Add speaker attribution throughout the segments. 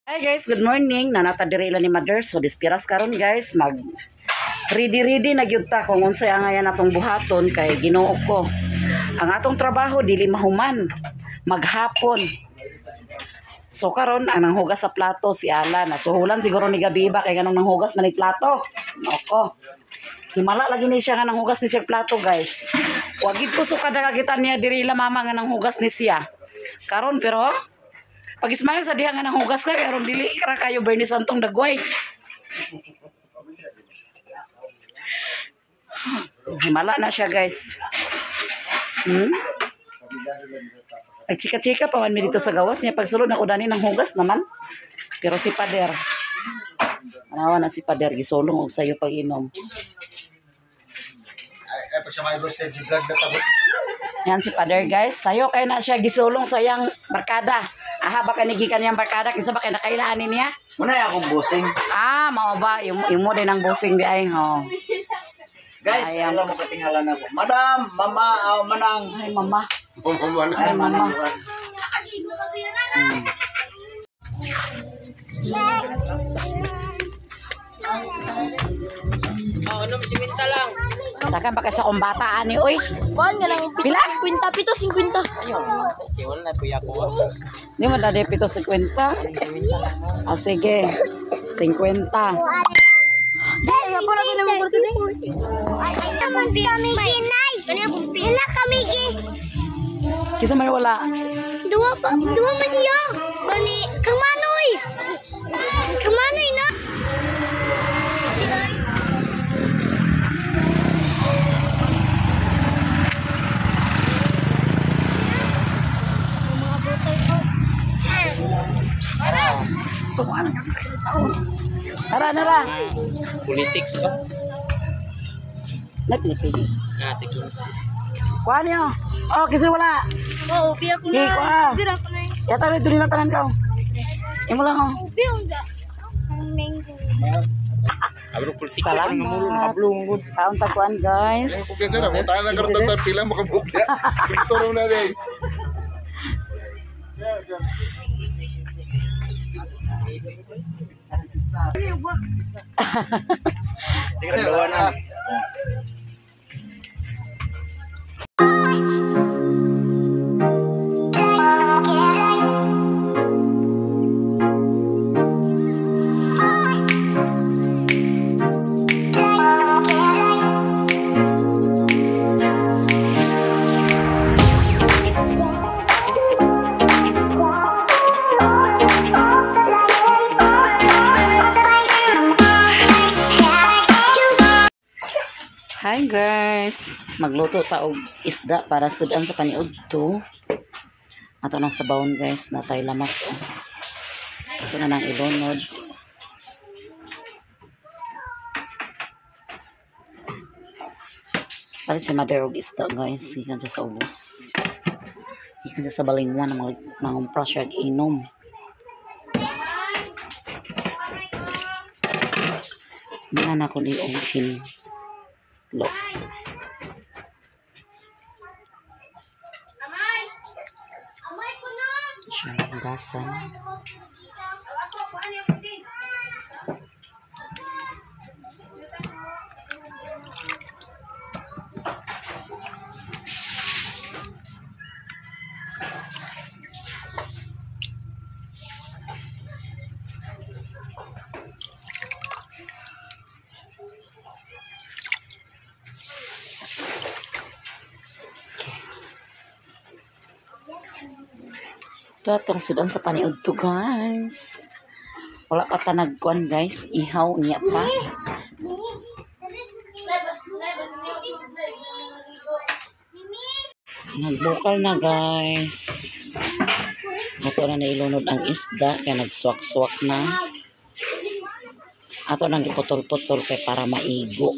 Speaker 1: Hi guys, good morning. Nanata diri ila ni Mother. So dispiras karon guys, mag ready ready na gyud ta kung unsay angayan atong buhaton kay Ginoo ko. Ang atong trabaho dili mahuman, maghapon. So karon ang nanghugas sa plato si Alan. Nasuhulan siguro ni gabi ba kay ganong nanghugas man ni plato. Nako. Himala lagi ni siya nga nanghugas ni siya plato guys. Wa gid ko sukad nakakita niya diri ila mama nga nanghugas ni siya. Karon pero pag smile sa diha nga nanghugas ka karon dili ra kayo Bernie Santong dagway. Himala na siya guys. Ay chika-chika pa man mi dito sa gawas niya pagsulod na ko dani nang hugas naman. Pero si Pader. Anawa na si Pader gisulong og sayo pag-inom.
Speaker 2: Ay pag sa may boss kay vlog na tapos.
Speaker 1: Yan si Pader guys, sayo kay na siya gisulong sa iyang barkada. Aha baka nigikan niyang barkada kinsa ba kay nakailaan niya?
Speaker 3: Muna akong busing.
Speaker 1: Ah, mao ba imo din ang busing di ay ho.
Speaker 3: Guys,
Speaker 1: Ayan.
Speaker 3: alam mo katinghalan ako. Madam, mama, aw, manang.
Speaker 1: Ay mama.
Speaker 2: Ay
Speaker 1: Ay mama.
Speaker 4: Oh, ano, siminta lang.
Speaker 1: Dakan pa kay sa akong bata ani oy.
Speaker 5: Kuan nga lang
Speaker 1: Pila?
Speaker 5: 50 pito 50.
Speaker 4: Wala na kuya ko.
Speaker 1: Di mo dali pito 50. Ah, sige. 50.
Speaker 5: Dai, ako lang na mo
Speaker 6: Kami ginay. Ina kami gi.
Speaker 1: Kisa may wala.
Speaker 6: Duwa pa, duwa man niya. Kani kamanoy. Kamanoy na.
Speaker 1: Tara, nara.
Speaker 4: Politics oh.
Speaker 1: Na Pilipino.
Speaker 4: Ah, 15.
Speaker 1: Kuha niyo. Oh, kisa wala.
Speaker 5: Oh, ubi ako
Speaker 1: Di,
Speaker 5: na.
Speaker 1: kuha.
Speaker 5: Ubi ra ko na.
Speaker 1: Yata rin dili na tanan ka. Imo lang oh.
Speaker 6: Ubi unda.
Speaker 4: Abro politika
Speaker 1: Salamat. Taon takuan guys.
Speaker 2: Kung kinsa na mo tanan karon tatar pila makabuk ya. Skripto na day.
Speaker 3: Dalawa na.
Speaker 1: Hi guys. Magluto ta og isda para sudan sa paniudto. Ato nang sabawon guys, natay lamak. Oh. Ito na nang ilunod. Palit si Mother og isda guys, gikan siya sa ubos. Gikan siya sa balingwan mga mangumpra siya og inom. Mga na ko ni og lo. Siya hugasan. Ito atong sudan sa paniud to guys. Wala pa ta nagkuan guys, ihaw niya pa. Nagbukal na guys. Ato na nailunod ang isda kay nagsuwak-suwak na. Ato nang giputol-putol kay para maigo.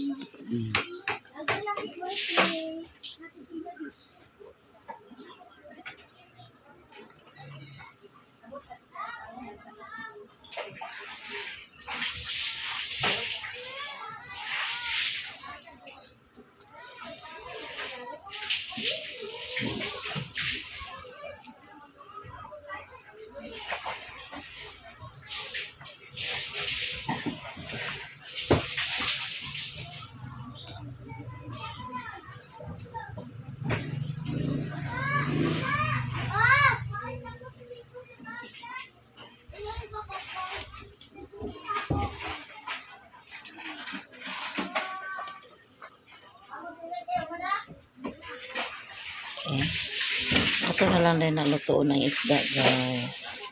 Speaker 1: Ato na lang din naluto ng isda, guys.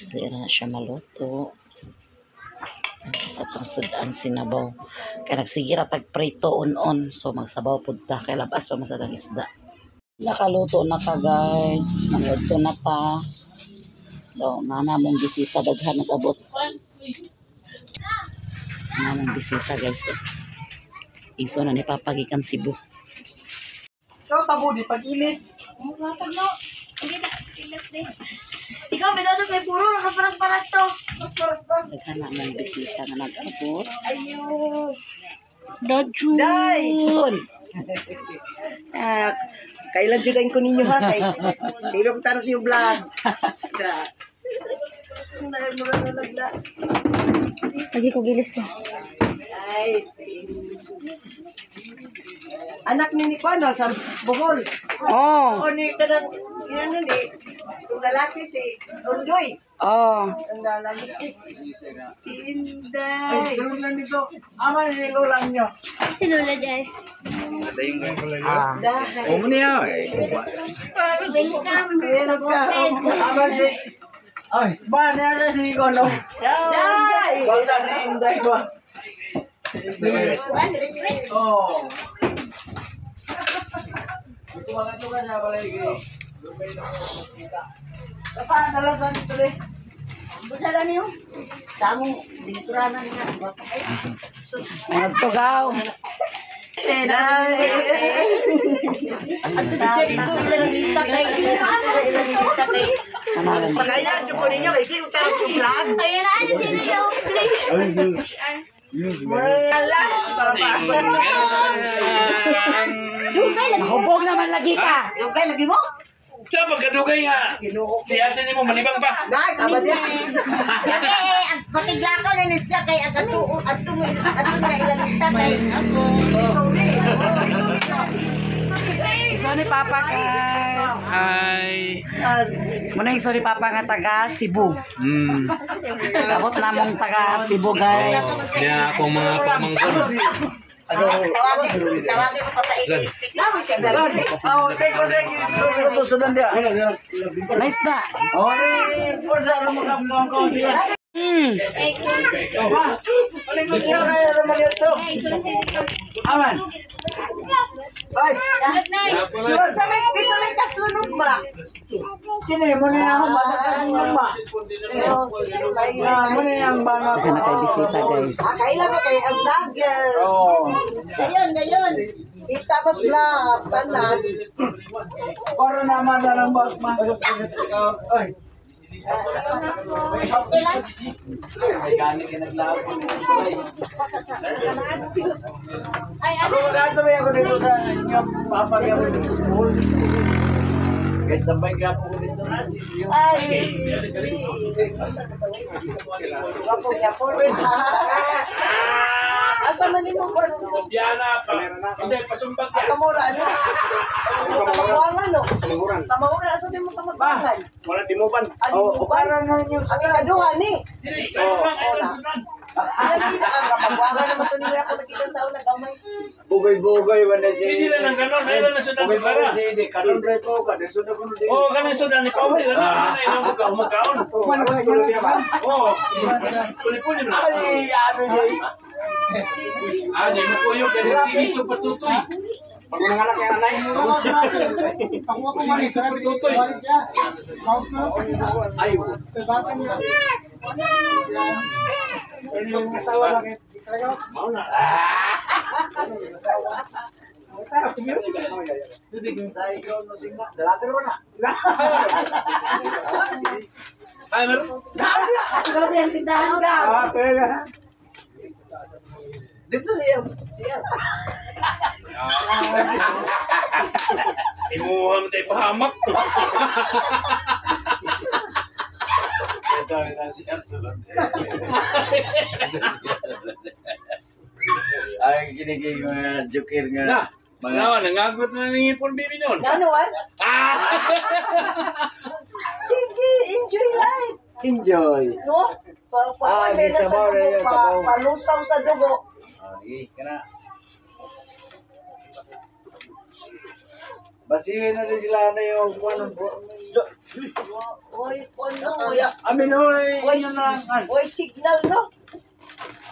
Speaker 1: Hindi na siya maluto. Sa atong sudan sinabaw. Kaya nagsige ra tag prito on-on. So magsabaw pud ta kay labas pa man sa isda. Nakaluto na ta, guys. Mangudto na ta. Daw nana mong bisita daghan nag-abot. Nana mong bisita, guys. Iso na ni Papa gikan Cebu.
Speaker 3: Ikaw tabo di pag-ilis.
Speaker 5: Ikaw, may dato kay puro nakaparas-paras to.
Speaker 1: Daghan na mong bisita nga nag-abot.
Speaker 7: Ayun.
Speaker 1: Dajun!
Speaker 7: Day! Ah, kailan judain ko ninyo ha? Kay, sino ko tanos yung vlog? Da.
Speaker 5: Lagi ko gilis to.
Speaker 7: Ay, anak ni Nico, ano, sa Bohol.
Speaker 1: Oh,
Speaker 7: O ni kanang ano ni kung lalaki si Undoy.
Speaker 1: oh.
Speaker 7: Ang lalaki. Si Inday.
Speaker 3: Ay, sunod lang dito. Ama ni lola niyo.
Speaker 6: Si Lola Jai.
Speaker 1: Ah.
Speaker 7: Dahil.
Speaker 3: O mo niya eh.
Speaker 6: Welcome.
Speaker 7: Welcome.
Speaker 3: Ama si Ay, ba na si Kono.
Speaker 7: Day!
Speaker 3: Balta ni Inday ba? Oh. Kapag nalasan ito eh.
Speaker 7: Buta na niyo. Tamong lingkuranan nga. Ay, sus.
Speaker 1: Nagtugaw.
Speaker 7: Day!
Speaker 5: Ato di siya dito ilang lita kay. Ilang lita kay.
Speaker 1: Ano
Speaker 7: Pagkailan, ko ninyo, kasi yung taas yung vlog.
Speaker 6: Ayun na, ano sino yung
Speaker 7: Wala.
Speaker 5: Dugay lagi.
Speaker 1: Hubog naman lagi ka.
Speaker 7: Dugay, lagi mo?
Speaker 8: Sa pagkadugay nga. Si ate ni mo malibang pa.
Speaker 7: Nay, sama niya.
Speaker 5: Kay ang patiglakaw na ni siya kay ang ato ato ato na ilang lita kay.
Speaker 1: So ni Papa, guys.
Speaker 8: Hi.
Speaker 1: Muna yung sorry Papa nga taga Cebu. Abot namong taga Cebu, guys.
Speaker 8: Niya akong mga pamangkon.
Speaker 5: Tawagin tawagin mo papaigit.
Speaker 7: Naman siya dali.
Speaker 3: Oh, take ko sa luto sudan dia.
Speaker 1: Nice da.
Speaker 3: Oh, ni porsa ano mo ka sila. Balik ko siya kay Romalio to. Aman. Ay,
Speaker 7: Sa may, sa may kasunod ba?
Speaker 3: kini mo na ako matakas mo ba? Ah, mo na yang bana.
Speaker 1: Daghan na kay bisita, guys.
Speaker 7: Ah, kailan ka kay ang vlogger.
Speaker 3: Oh.
Speaker 5: Dayon dayon.
Speaker 7: Kita mas vlog, tanan.
Speaker 3: Para naman na lang ba? Ay.
Speaker 5: Okay lang.
Speaker 3: Ay, gani ka naglaban.
Speaker 6: Ay, ano?
Speaker 3: Ako dato may ako dito sa inyo, papagya ko dito sa Bohol. Guys, tambay ka po ko dito na si
Speaker 7: Ay, Wapo yapon. Asa man nimo ko?
Speaker 8: Diana pa. Hindi pasumbag ya.
Speaker 7: Kamura ano? Kamaguangan no? Kamaguangan asa nimo kamaguangan?
Speaker 8: Wala dimuban.
Speaker 7: Oh,
Speaker 3: Para na ninyo
Speaker 7: Ang ikaduha ni.
Speaker 8: Dili kayo lang ay sudan.
Speaker 7: Lagi na ang kamaguangan naman to nila ako nakita sa una gamay.
Speaker 3: Bugay-bugay man na si.
Speaker 8: Hindi lang ang ganon, ay lang na sudan sa
Speaker 3: Bugay-bugay
Speaker 8: para.
Speaker 3: si Hindi. Kanon rin po, kanon sunod ko din.
Speaker 8: Oh, kanang sudan ni paway lang. Ay lang ka magkaon. Oh. Puli-puli na.
Speaker 3: Ay, ano yun?
Speaker 8: Ah, di mo kuyo kay dito patutoy. Patutoy.
Speaker 3: Ay,
Speaker 8: Ay, meron.
Speaker 1: Asa ka ba sa iyang tindahan ka?
Speaker 3: Dito siya. Siya.
Speaker 8: Imuha mo tayo pahamak.
Speaker 3: Ito, ito, si Arthur. Ay, kinigig mga joker nga.
Speaker 8: Na.
Speaker 3: Mga
Speaker 8: Na, nangagot na ng ipon bibi noon.
Speaker 7: Ano ah?
Speaker 8: Ah!
Speaker 7: Sige, enjoy life.
Speaker 3: enjoy.
Speaker 7: No? Pa pa
Speaker 3: Ah,
Speaker 7: may
Speaker 3: di
Speaker 7: nasa
Speaker 3: sabaw,
Speaker 7: dugo,
Speaker 3: di
Speaker 7: pa,
Speaker 3: sabaw.
Speaker 7: palusaw sa dugo.
Speaker 3: Ah, sige, kana. Basihin na din sila na yung kuwan.
Speaker 7: Oy, ano?
Speaker 3: Amin oy.
Speaker 7: Oy, oy, signal no?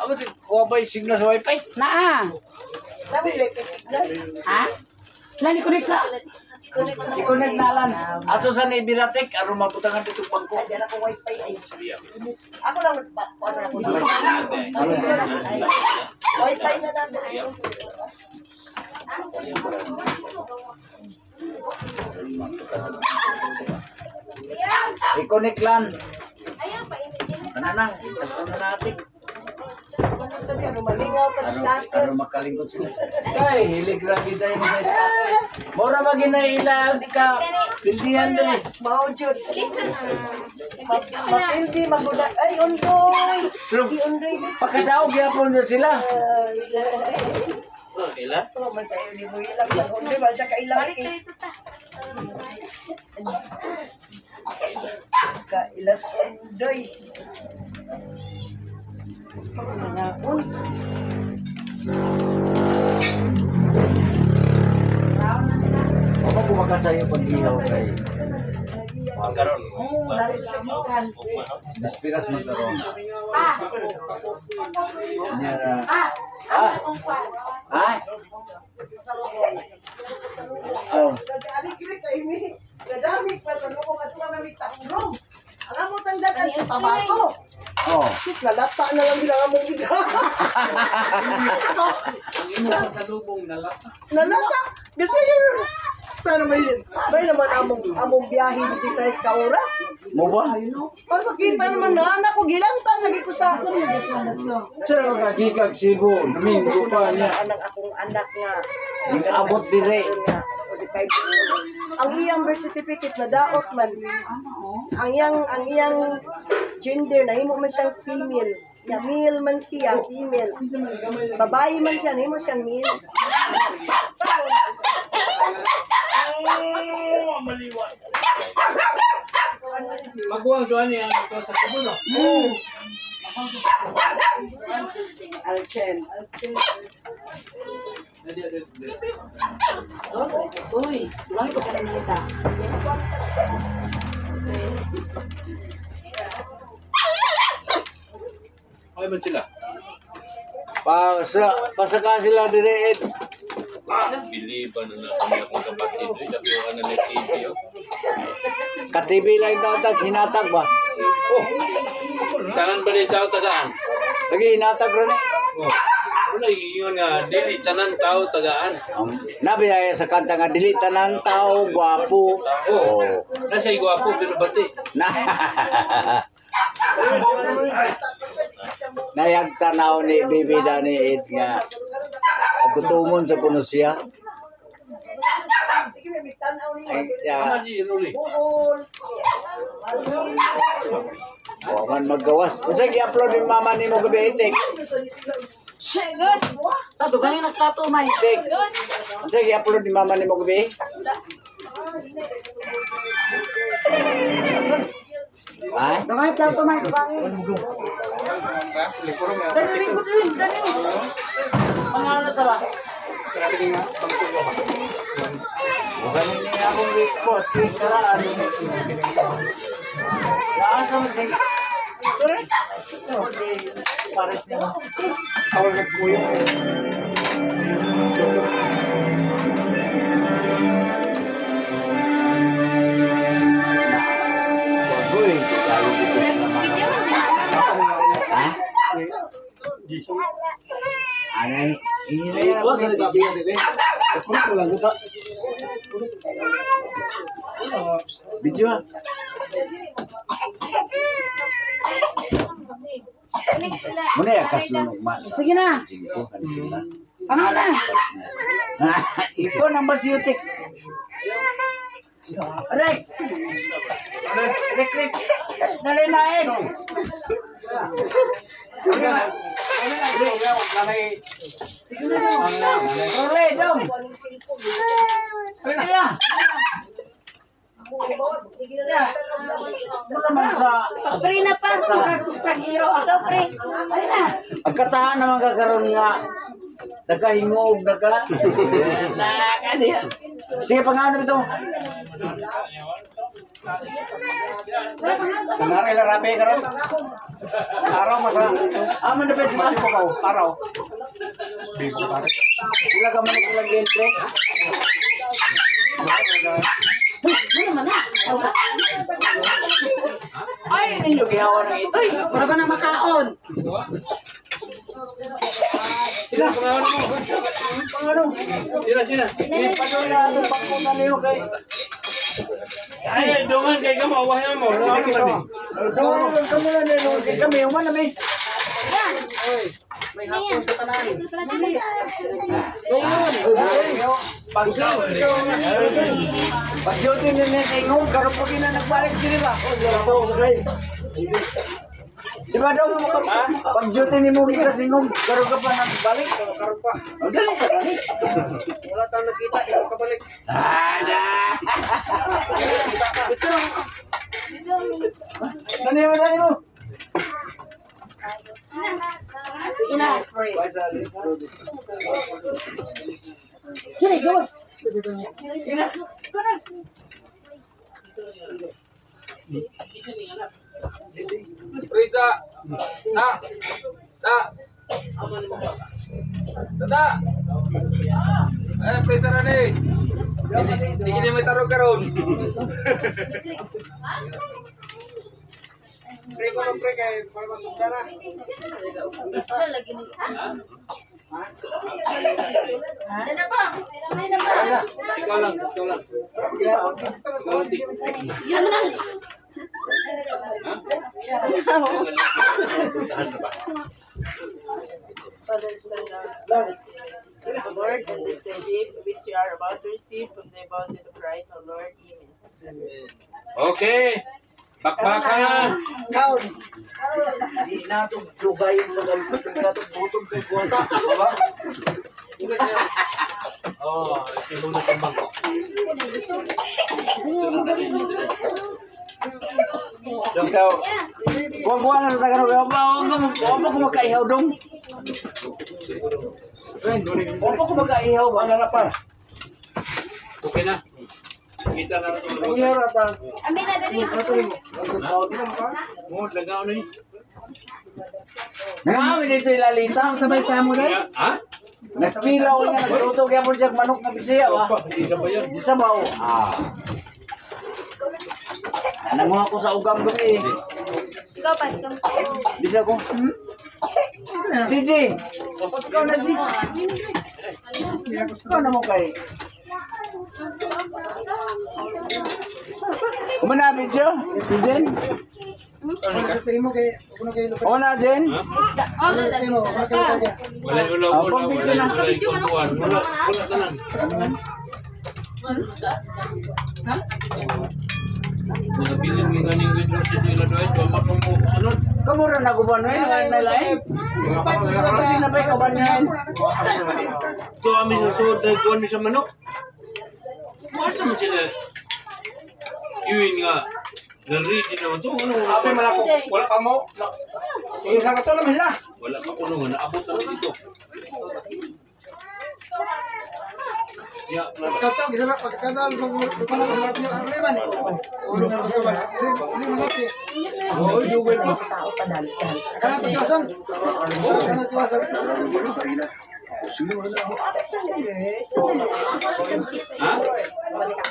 Speaker 3: Amo di kuha ba yung signal sa wifi?
Speaker 1: Naa.
Speaker 7: Dami lang kay signal.
Speaker 1: Ha? Lani connect sa
Speaker 3: I-connect na lang. Ato sa ni Biratek aron mabutangan dito bangko.
Speaker 7: Ay, dala ko wifi ay. Ako lang ba, ano ako. Wifi na lang.
Speaker 3: I-connect lang. Ano na, sakto na natin.
Speaker 7: Sabi ano malingaw tag scatter.
Speaker 3: Aron makalingkod sila. Kay hilig ra gid tayo sa scatter. Mura ba ginailag ka? Pildihan dali.
Speaker 7: Mao jud. Matildi maguda. Ay, ondoy.
Speaker 3: Pero
Speaker 7: Di ondoy.
Speaker 3: pakadaog gyapon sa sila.
Speaker 4: Ila?
Speaker 7: Oh, man kayo ni mo ilang tag ondoy man siya kailang eh. Kailas ondoy. Oh, mga on.
Speaker 3: Ako kumakasayo pag ihaw kay
Speaker 8: Karon.
Speaker 3: Despiras man karon. Nya na. Ah. Ah. Oh.
Speaker 7: Nag-ali kini kay mi. Kadami pa sa lubong at mga nami taklong. Alam mo tandakan sa tabako.
Speaker 3: Oh.
Speaker 7: Sis, nalata na lang bilang among gida.
Speaker 8: Ang imo sa lubong nalata.
Speaker 7: Nalata. Kasi ganun. Sana may, may naman among among biyahe ni si size ka oras.
Speaker 3: Mo ba?
Speaker 7: Pasakita naman na anak ko gilantan lagi ko sa
Speaker 3: Sir makakikag Cebu, Domingo pa niya.
Speaker 7: anak akong anak nga.
Speaker 3: Yung abot dire.
Speaker 7: Nga, 45 years old. Ang iyang birth certificate na daot man. Ang iyang gender nahimo man siyang female. Ya, male man siya, female. Babae man siya, nahimo siyang male.
Speaker 8: Maguwang doon niya ito sa Cebu no.
Speaker 1: Alchen. Uy, wala ko sa nita.
Speaker 8: Okay man sila.
Speaker 3: Pasa pasaka sila dire.
Speaker 8: Biliban na na kami akong kapatid. Uy, nakuha na ng TV. Oh.
Speaker 3: Katibi lang tatag hinatag ba?
Speaker 8: Oh. Tanan ba ni tao tagaan?
Speaker 3: Lagi hinatag ra ni.
Speaker 8: Oh. Wala yun nga dili tanan tao tagaan.
Speaker 3: Nabiyaya sa kanta nga dili tanan tao gwapo. Oh.
Speaker 8: Nasa igwapo pero bati.
Speaker 3: Na. Nayag tanaw ni Bibi Dani Ed nga gutumon sa kuno siya.
Speaker 7: Sige, may tanaw niyo.
Speaker 3: Ay, ya,
Speaker 8: Tama ni Ruli.
Speaker 7: Buhol.
Speaker 3: wa man maggawas. Unsa gi-upload ni mama nimo gabi itik?
Speaker 9: Gus!
Speaker 1: Tato gani nagplato may.
Speaker 3: Itik.
Speaker 9: Gus!
Speaker 3: Unsa gi-upload ni mama nimo gabi? Ha?
Speaker 1: Dugay plato may kubangi.
Speaker 7: Dali ko din, dali.
Speaker 3: Bukan ni akong report kay karaan. Laasa man siya. Pares niya. Bagoy, lalo dito sa
Speaker 9: Video man si mama.
Speaker 3: Ha? Anay, ihilay
Speaker 2: Kuha sa nito biya dito. Kuha lang ta.
Speaker 3: Video ah. Muna ya kaslunok ma.
Speaker 1: Sige na.
Speaker 3: Singko kan sila.
Speaker 1: Ano na?
Speaker 3: Ikaw nang basiutik. Rex. Rex, Rex. Dali na eh. Role, dong. Pwede na.
Speaker 7: Sige na lang.
Speaker 3: Wala man sa
Speaker 9: Free na pa. So free.
Speaker 3: Ang katahan naman kakaroon nga. Nagahingog na ka. Na, kasi. Sige, pangano ito. Pangaral la rapi karon. Araw masa. Aman dapat sila ko kau. Araw. Ila ka man ilang gente. Ay, ninyo gihawa ng ito.
Speaker 1: Wala ba na makaon?
Speaker 3: Sila, pangano mo. Pangano.
Speaker 8: Sila, sila.
Speaker 3: Ipadula itong pangkutan niyo kay...
Speaker 8: Ay, dungan kay ka mawahin mo. Ano man ni?
Speaker 3: Doon ka muna na yun. Kay kami, human na may.
Speaker 1: May hapon sa tanan.
Speaker 3: Pag-duty na niya sa ingong, karoon po na nagbalik dili ba? Di ba daw, pag-duty ni mo kita sa ingong, karoon ka pa nagbalik? Karoon pa. Ang dali ka, dali.
Speaker 2: Wala tayong nakita, di ko kabalik.
Speaker 3: Ada! Dali mo, dali mo.
Speaker 1: Sige na. Sige, gawas.
Speaker 4: Risa. Na. Na. Tata. Ay, presa na ni. Hindi hindi may tarong karon.
Speaker 2: Pre ko lang pre kay para masukda na.
Speaker 8: Ikaw lang, ikaw lang. Ikaw lang, Tik.
Speaker 7: Father, Son, and Spirit. This is the Lord, and this thy gift which you are about to receive from the bounty of Christ our Lord. Amen.
Speaker 8: Okay. Bakbakan.
Speaker 3: Di na ito dugay yung magalpit. Di na ito butong kay Guata.
Speaker 8: Baba. Oh, tinulog ang bangko.
Speaker 3: Ikaw, kuha-kuha na sa Tagalog. Huwag mo magkaihaw dong. Huwag mo magkaihaw ba?
Speaker 2: Wala na pa.
Speaker 8: Okay na. Kita na ito.
Speaker 3: Ihaw rata.
Speaker 9: Amin na dali.
Speaker 8: Mo, lagaw na eh.
Speaker 3: Nangamin dito ilalita. Sabay sa mo na.
Speaker 8: Ha?
Speaker 3: Nagkilaw niya, nagluto kaya mo siya manok na bisaya ba?
Speaker 8: Hindi ka ba yan?
Speaker 3: Di sa baw. Ah. Nanguha ko sa ugam gabi eh.
Speaker 9: Ikaw pa, ikaw.
Speaker 3: Bisa ko. Si G. Ikaw na G. Ikaw na mo kay. Kumana video? Si Jen?
Speaker 2: Sa imo kay kuno kay lupa.
Speaker 3: O na Jen?
Speaker 9: Oh,
Speaker 2: Sa imo, wala kay lupa.
Speaker 8: Wala, wala,
Speaker 3: Ah,
Speaker 8: wala,
Speaker 3: pang-video
Speaker 8: wala,
Speaker 3: na.
Speaker 8: wala, wala, wala, tanan. Mga bilin mo ganing withdraw sa ila doy, wala pa mo sunod.
Speaker 3: Kamura na ko ba na yun? Nga na lain? Kasi na pa'y kaban nga yun.
Speaker 8: Ito kami sa suod na kuwan mi sa manok. Masa man sila. Yun nga. Nag-ready naman to. Ano?
Speaker 4: Ape man ako. Wala pa mo. Yung isang kato naman sila.
Speaker 8: Wala pa kuno nga naabot naman dito. Ya,
Speaker 2: Kato gisa ba pagkadal pag pag man. Ulo na sa ba. Hindi mo natin.
Speaker 8: Oo, dugay pa.
Speaker 2: Kana tiwasan. Kana tiwasan.
Speaker 8: Ha?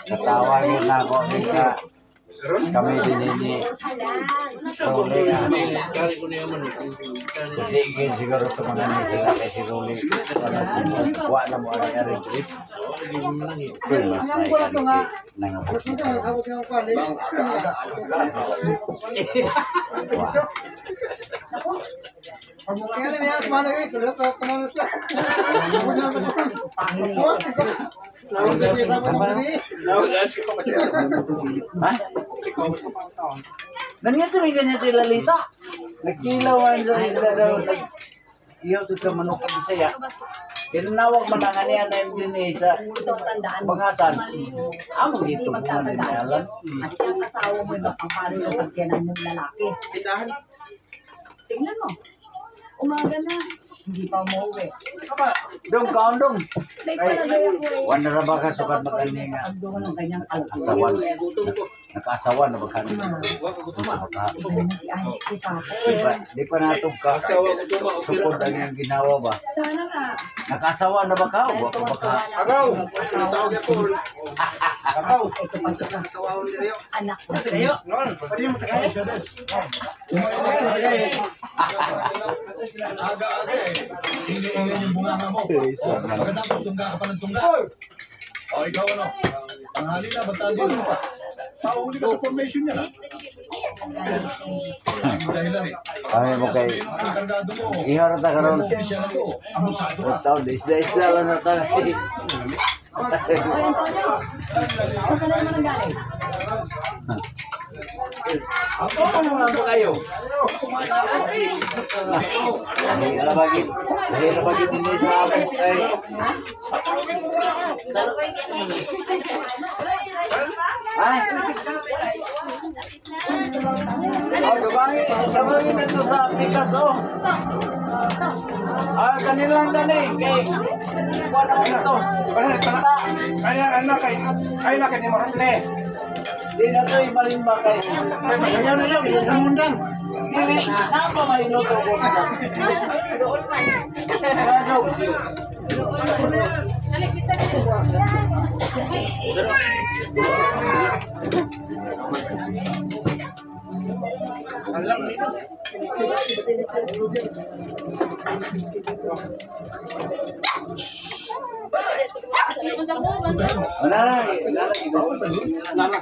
Speaker 3: Natawa yun na ako. Kami din ini.
Speaker 8: Kari ko na yaman.
Speaker 3: Hindi siguro ito mga ni sila kay si Rolly. Wala si Wa na mo ang ari trip. Uy, mas may kaniki nangabot.
Speaker 2: Sunta man sabot nga ko ani. Pag mo kaya niya sa mana eh, tulo sa tulo sa. Wala sa ko. Wala sa sabot ng bibi.
Speaker 3: Ha? Nangyari may ganito ilalita. Nagkilawan sa isla daw. Iyaw to sa manok ng Bisaya. Tinawag man ang aniya na yung din eh sa pangasan. Amo dito mo na alam.
Speaker 5: At ang asawa mo ay mapapalo ng pagyanan ng lalaki. Tingnan mo. Umaga na.
Speaker 7: Hindi pa umuwi.
Speaker 3: Dong, kaon dong. Wala na ba ka sukat magani nga? Asawan. Nakaasawa na ba ka? Di pa natog ka. Sukod ang iyang ginawa ba? Nakaasawa na ba ka? Wa pa ba ka?
Speaker 2: Agaw. Tawag ako. Agaw.
Speaker 7: Anak ko.
Speaker 2: Pwede mo tagay.
Speaker 10: Aga-aga eh. Hindi mo yung bunganga mo. Pagkatapos tungga ka pa ng tungga. O ikaw ano? Tanghali na, basta dito pa. Pauhuli ka sa formation niya. Dahilan eh.
Speaker 3: Kami mo kay
Speaker 10: Ang kargado mo.
Speaker 3: ihara ta karon.
Speaker 10: Siya na to. Abusado ka.
Speaker 3: Taon, isda-isda lang na ta.
Speaker 9: Saan ka na naman ang galing?
Speaker 4: Ano kayo?
Speaker 3: Nahira ba gid dinhi sa among kay Ay. Oh, dumangi na to sa pikas oh. Ah, kanilang dani kay kuan naman ito.
Speaker 2: Ay, ano kay ay na kay ni Marasne.
Speaker 3: Di na to imalimba kay.
Speaker 2: Ayaw na yaw, sa mundang.
Speaker 3: Dili, napa may luto ko.
Speaker 9: Doon man.
Speaker 3: Ano?
Speaker 9: Doon man.
Speaker 3: Wala na, wala na.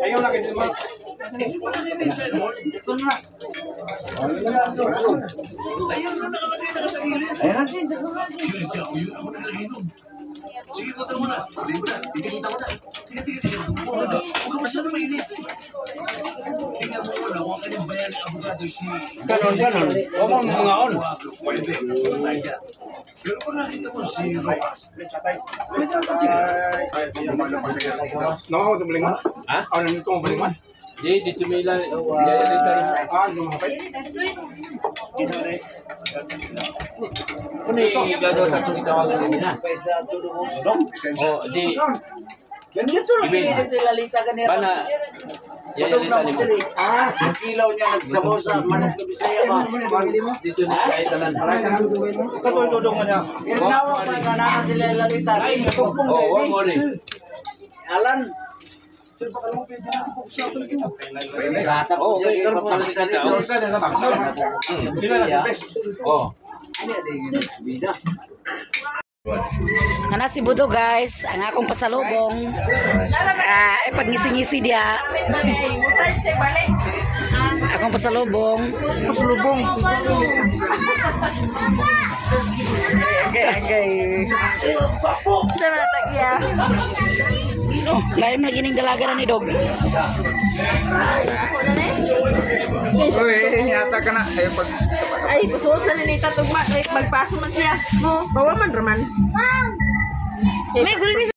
Speaker 2: Ayaw na kay ni Marasne.
Speaker 3: Ayun natin sa kuran.
Speaker 10: Sige, punta mo na. Tuloy mo na. Titikita mo na. Sige, sige, sige. Huwag ka masyado mainit. Tingnan mo muna kung ang kanyang bayan ng abogado si...
Speaker 8: Ganon, ganon. Huwag mo mga on.
Speaker 10: Pwede. Pero kung nakita mo si Rojas,
Speaker 2: Nama mo sa balingan?
Speaker 8: Ha?
Speaker 2: Ano nito mo balingan?
Speaker 8: Di, dito may ilan. Yaya dito.
Speaker 2: Ah, lumapit.
Speaker 8: Kung gagawa sa itong itawagan nila. Oh, di.
Speaker 3: Ganito lang
Speaker 8: Ibig.
Speaker 3: dito lalita ganito.
Speaker 8: Bana. Yaya
Speaker 3: Patog na
Speaker 8: dito
Speaker 3: mo diri. Ah, ang kilaw niya nagsabaw sa manok na Bisaya ba?
Speaker 8: Dito na ay tanan.
Speaker 2: Katulog niya.
Speaker 3: Ginawag pa nga nana sila lalita. Tugpong
Speaker 8: Oh,
Speaker 3: baby.
Speaker 8: one more.
Speaker 3: Alan. Kata ko
Speaker 8: Oh,
Speaker 3: siya
Speaker 8: okay,
Speaker 3: kay papalit sa rito.
Speaker 8: Oh.
Speaker 3: Ano yan, subida.
Speaker 1: Kana si Budo guys, ang akong pasalubong. Ah, ay pagngisi-ngisi diha. Akong pasalubong.
Speaker 2: Pasalubong.
Speaker 1: Oh, lain na gining dalaga na ni dog.
Speaker 2: Uy, yata ka na. Ay, pag...
Speaker 7: Ay, pasuot sa ninita tugma. Ay, magpaso man siya. Bawa man raman.
Speaker 6: May gulmi.